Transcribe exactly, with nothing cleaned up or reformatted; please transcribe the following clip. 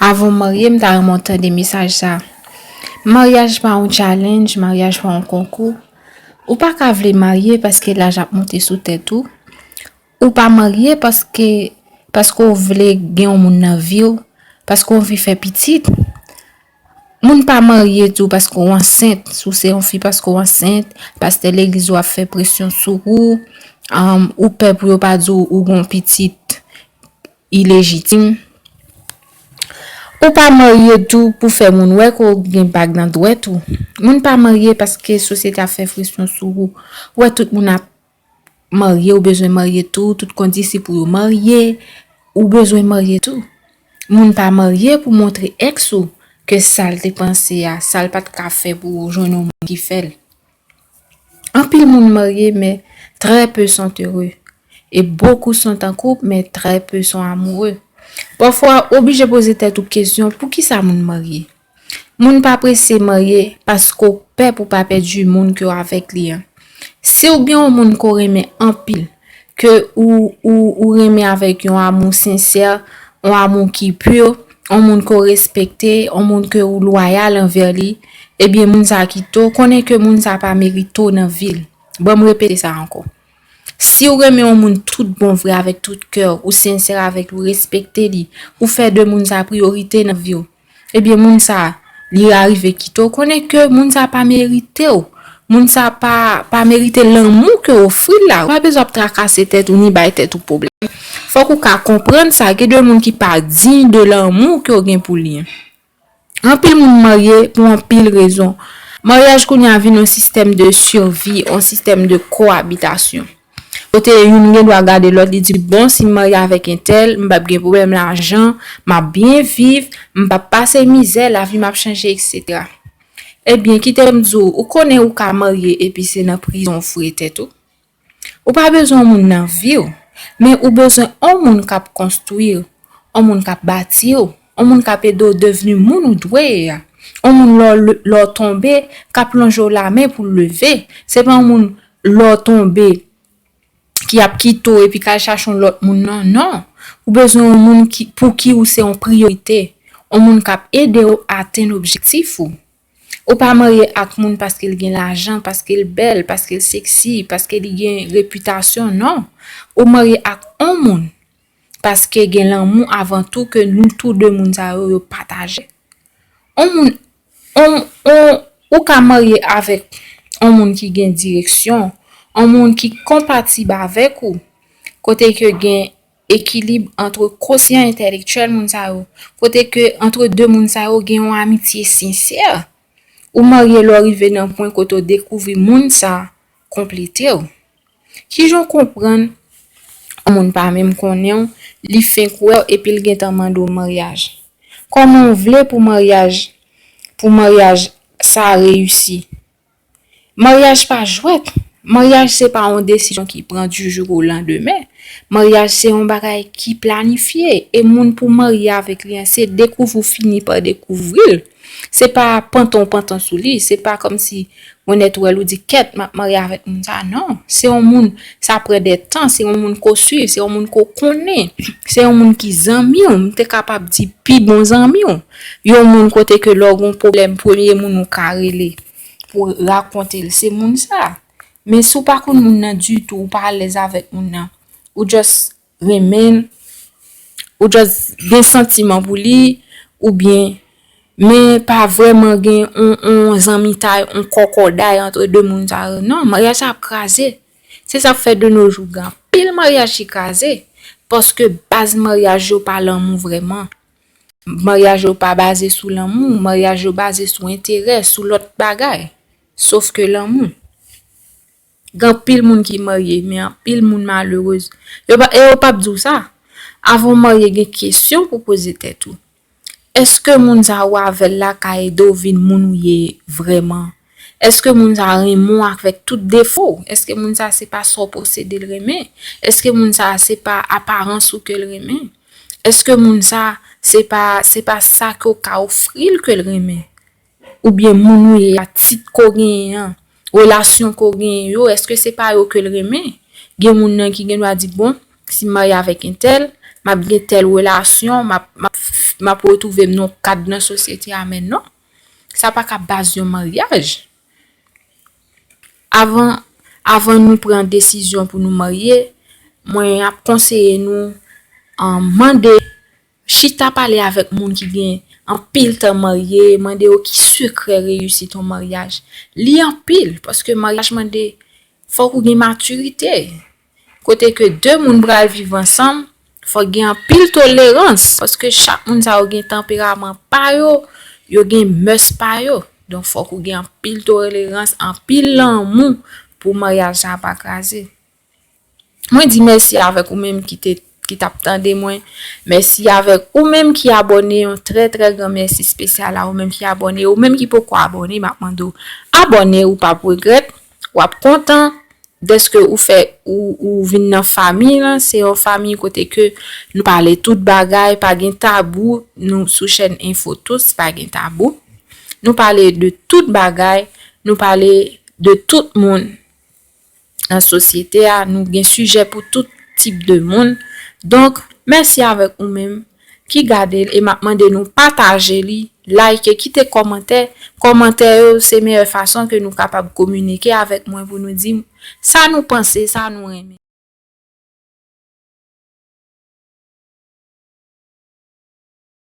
Avan w marye, m ta renmen w tande mesaj sa. Maryaj pa yon challenge, maryaj pa yon konkou. Ou pa ka vle marye paske laj ap monte sou tèt ou. Ou pa marye paske, paske w vle gen yon moun nan vi w, paske w anvi fè pitit. Moun pa marye tou paske w ansent. Si w se yon fi, paske w ansent, pastè legliz ou ap fè presyon sou ou, um, ou pè pou yo pa di w ou gon pitit ilejitim. Ou pa marye tou pou fè moun wè ke w gen bag nan dwèt ou. Moun pa marye paske sosyete ap fè presyon sou ou. Ou wè tout moun ap marye, ou bezwen marye tou, tout kondisip ou yo marye, ou bezwen marye tou. Moun pa marye pou montre èks ou ke sa l te panse a, sa l pa t ka fè pou ou jwenn yon moun ki fè l. Anpil moun marye, men très peu sont heureux. Et beaucoup sont en couple, mais très peu sont amoureux. Pafwa, ou oblije poze tèt ou kesyon, poukisa moun marye? Moun pa prese marye paske w pè pou pa pèdi moun ke w avèk li an. Si w gen yon moun ke w renmen anpil, ke ou, ou, ou renmen avèk yon amou sensè, yon amou ki pi, yon moun ke w respekte, yon moun ke w lwayal anvè li, ebyen moun sa kite w, konnen ke moun sa pa merite w nan vi l. Ban m repete sa ankò. Si w renmen yon moun tout bon vre avèk tout kè w, ou sensè avèk li, ou respekte li, ou fè de moun sa priyorite nan vi w, ebyen moun sa, li arive kite w, konnen ke moun sa pa merite w. Moun sa pa, pa merite lanmou ke w ofri l la. Ou pa bezwen ap trakase tèt ou ni bay tèt ou pwoblèm. Fòk ou ka konprann sa, gen de moun ki pa diy de lanmou ke w gen pou li an. Anpil moun marye pou anpil rezon. Maryaj kounye a vin yon sistèm de sivi, yon sistèm de koabitasyon. Kote youn gen dwa gade lòt, li di, "Bon, si m marye avèk entèl, m p ap gen pwoblèm lajan, m ap byen viv, m p ap pase mizè, lavi m ap chanje, etsetera." Ebyen, kite m di w, ou konnen ou ka marye epi se nan prizon w foure tèt ou? Ou pa bezwen yon moun nan vi w, men ou bezwen yon moun k ap konstwi w, yon moun k ap bati w, yon moun k ap ede w devni moun ou dwe ye a. Yon moun lè w, lè w tonbe, k ap lonje w lamen pou l leve. Se pa yon moun lè w tonbe ki ap kite w epi k al chache yon lòt moun, non, non. Ou bezwen yon moun ki, pou ki ou se yon priyorite, yon moun k ap ede w atenn objektif ou. Ou pa marye ak moun paske l gen lajan, paske l bèl, paske l seksi, paske li gen repitasyon, non. Ou marye ak yon moun paske gen lanmou avan tou ke nou tou de moun sa yo, yo pataje. Yon moun, yon, yon, ou ka marye avèk yon moun ki gen direksyon, yon moun ki konpatib avèk ou, kote ke gen ekilib ant kosyan entèlektyèl moun sa yo, kote ke ant de moun sa yo gen yon amitye sensè. Ou marye lè w rive nan pwen kote w dekouvri moun sa konplete w. Kijan w konprann yon moun pa menm konnen w, li fenk wè w epi l gentan mande w maryaj? Kòman w vle pou maryaj, pou maryaj sa reyisi? Maryaj pa jwèt. Maryaj se pa yon desizyon ki pran du jour au lendemain. Maryaj se yon bagay ki planifye. E moun pou marye avèk li an, se dekouvri w fini pa dekouvri l. Se pa pantan w pantan sou li. Se pa kòmsi mwen nèt wè l ou di, "Kèt, m ap marye avèk moun sa." Non. Se yon moun, sa pran de tan. Se yon moun ke w swiv. Se yon moun ke w konnen. Se yon moun ki zanmi w. M te kapab di pi bon zanmi w. Yon moun kote ke lè w gen yon pwoblèm, premye moun ou ka rele pou rakonte l, se moun sa. Men si w pa konn moun nan ditou, ou pa alèz avèk moun nan, ou just renmen l, ou just gen santiman pou li, oubyen, men pa vrèman gen on, on zanmitay, on kòkòday ant de moun sa yo. Non, maryaj sa ap kraze. Se sa k fè de nos jours, gen anpil maryaj ki kraze, paske baz maryaj yo pa lanmou vrèman. Maryaj yo pa baze sou lanmou, maryaj yo baze sou enterè, sou lòt bagay. Sof ke lanmou. Gen anpil moun ki marye, men anpil moun malerez. Yo pa, e yo p ap di w sa. Avan w marye, gen kesyon pou poze tèt ou. Èske moun sa ou avè l la ka ede w vin moun ou ye vrèman? Èske moun sa renmen w avèk tout defo w? Èske moun sa se pa sa w posede l renmen? Èske moun sa se pa aparans ou ke l renmen? Èske moun sa se pa, se pa sa ke w ka ofri l ke l renmen? Oubyen moun ou ye a, tit ke w genyen an, relasyon ke w genyen yo, èske se pa yo ke l renmen? Gen moun nan ki gen dwa di, "Bon, si m marye avèk entèl, m ap gen tèl relasyon, m ap, m ap, m ap retwouve m nan yon kad nan sosyete a, men non. Sa pa ka baz yon maryaj. Avan, avan nou pran desizyon pou nou marye, mwen ap konseye nou, um, mande, chita pale avèk moun ki gen anpil tan marye, mande yo ki sekrè reyisit yon maryaj. Li anpil, paske maryaj mande, fòk ou gen matirite. Kote ke de moun pral viv ansanm, fòk gen anpil tolerans, paske chak moun sa yo gen tanperaman pa yo, yo gen mès pa yo. Donk, fòk ou gen anpil tolerans, anpil lanmou pou maryaj sa pa kraze. Mwen di mèsi avèk ou menm ki te, ki t ap tande mwen. Mèsi avèk ou menm ki abòne, yon trè, trè gran mèsi espesyal a ou menm ki abòne. Ou menm ki poko abòne, m ap mande w abòne, ou p ap regrèt, w ap kontan dèske ou fè, ou, ou vin nan fanmi lan. Se yon fanmi kote ke nou pale tout bagay, pa gen tabou, nou sou chèn Enfo Tous, pa gen tabou. Nou pale de tout bagay, nou pale de tout moun nan sosyete a, nou gen sijè pou tout tip de moun. Donk, mèsi avèk ou menm ki gade l e m ap mande nou pataje li, like, kite kòmantè. Kòmantè yo se meyè fason ke nou kapab kominike avèk mwen pou nou di sa nou panse, sa nou renmen.